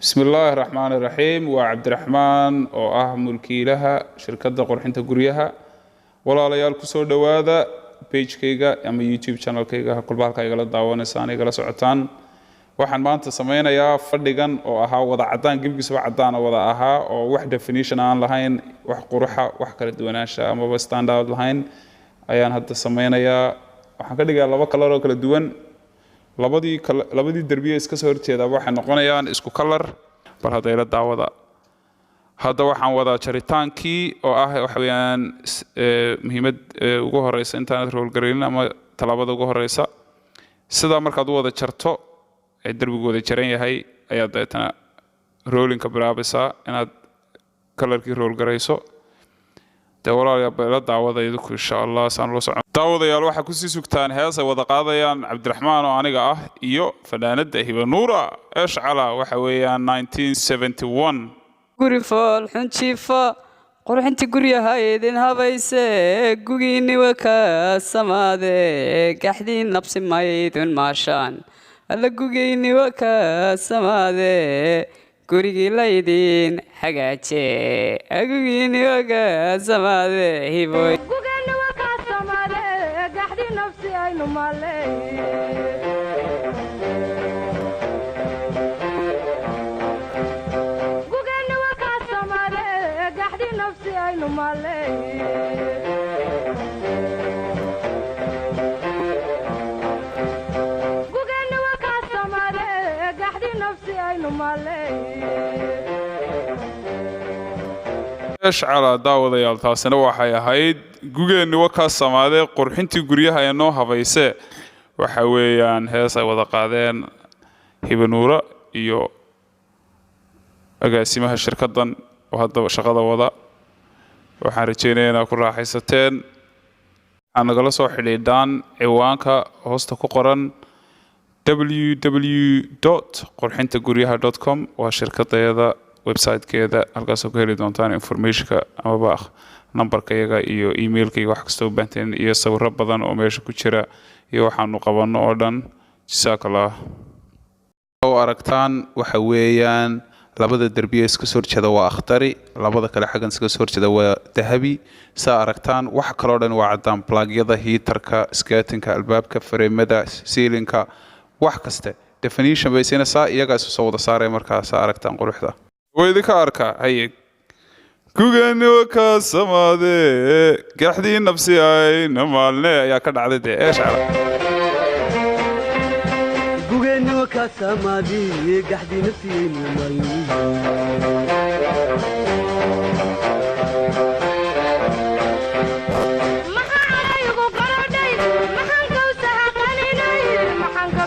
Bismi illaahi raxmaani raxiim. Waa Cabdiraxmaan oo ah mulkiilaha shirkadda qurxinta guryaha. Walaalayaal, kusoo dhowaada pagekayga ama YouTube channelkayga, kulba halka igala daawanaysaan, igala socotaan. Waxaan maanta sameynayaa fadhigan oo ahaa wada caddaan, gebigiisaba caddaana wada ahaa, oo wax definition aan lahayn, wax quruxa, wax kala duwanaansha amaba standout lahayn ayaan hadda sameynayaa. Waxaan ka dhigayaa laba color oo kala duwan. Labadii labadii derbiye iska soo horjeedaa waxay noqonayaan isku color. Bal hadda ila daawada. Hadda waxaan wadaa jaritaankii, oo ah waxa weeyaan muhiimad ugu horeysa intaanad roll garaynin ama tallaabada ugu horeysa. Sidaa markaad u wada jarto ee derbigu wada jaran yahay, ayaad dabeetana rollingka bilaabaysaa, inaad colorkii roll garayso. Dee walaalayaal, bal ila daawada idinku, insha Allah, saan ula socon. Daawadayaal, waxaa kusii sugtaan hees ay wada qaadayaan Cabdiraxmaan oo aniga ah iyo fanaanadda Hibanuura Eshcala. Waxa weeyaan 1971. Guri fool xun jiifa, qurxinta guryaha idin habayse, gugiinni wa ka samaade, gaxdii nabsi maydun maashaan. Alla, gugiinni wa ka samaade, gurigii laydin hagaaje, gugiinni wa ka samaade, hiboy. Gugeenni waa kaa samaade, gaxdii nafsi aynu malle. Gugeenni waa kaa samaade, gaxdii nafsi aynu malle. Gugeenni waa kaa samaade, gaxdii nafsi aynu malle. Eshcala. Daawadayaal, taasina waxay ahayd "Gugeenni wa kaa samaadee, qurxintii guryaha ee noo habayse". Waxa weeyaan hees ay wada qaadeen Hibanuura iyo agaasimaha shirkaddan oo hadda shaqada wada. Waxaan rajeynaya inaad ku raaxaysateen. Waxaa nagala soo xidhiidhaan ciwaanka hoosta ku qoran, www.qurxintaguryaha.com. Waa shirkadayada website-keeda, halkaasoo ku heli doontaan informationka amaba nambarka iyaga iyo emailka iyo wax kasta u baahanteen iyo sawiro badan oo meesha ku jira iyo waxaanu qabanno oo dhan. Jasaaka Allah. U aragtaan, waxa weeyaan labada derbiye iska soo horjeeda waa akhtari, labada kale xaggan iska soo horjeeda waa dahabi. Saa aragtaan, waxa kaloo dhan waa caddaan: plugyada, heaterka, skirtingka albaabka, frameada, ceilinka, wax kaste definition bay siinaysaa. Iyagaa isu soo wada saaraya. Markaas aragtaan quruxda waa idinka arkaa. Haye, "Gugani ka samaade, gaxdii nafsi ayna maalne" ayaa ka dhacday. Dee eesha. Gugeenni wakaa samaadii, gaxdii nafsiyeynu maalni.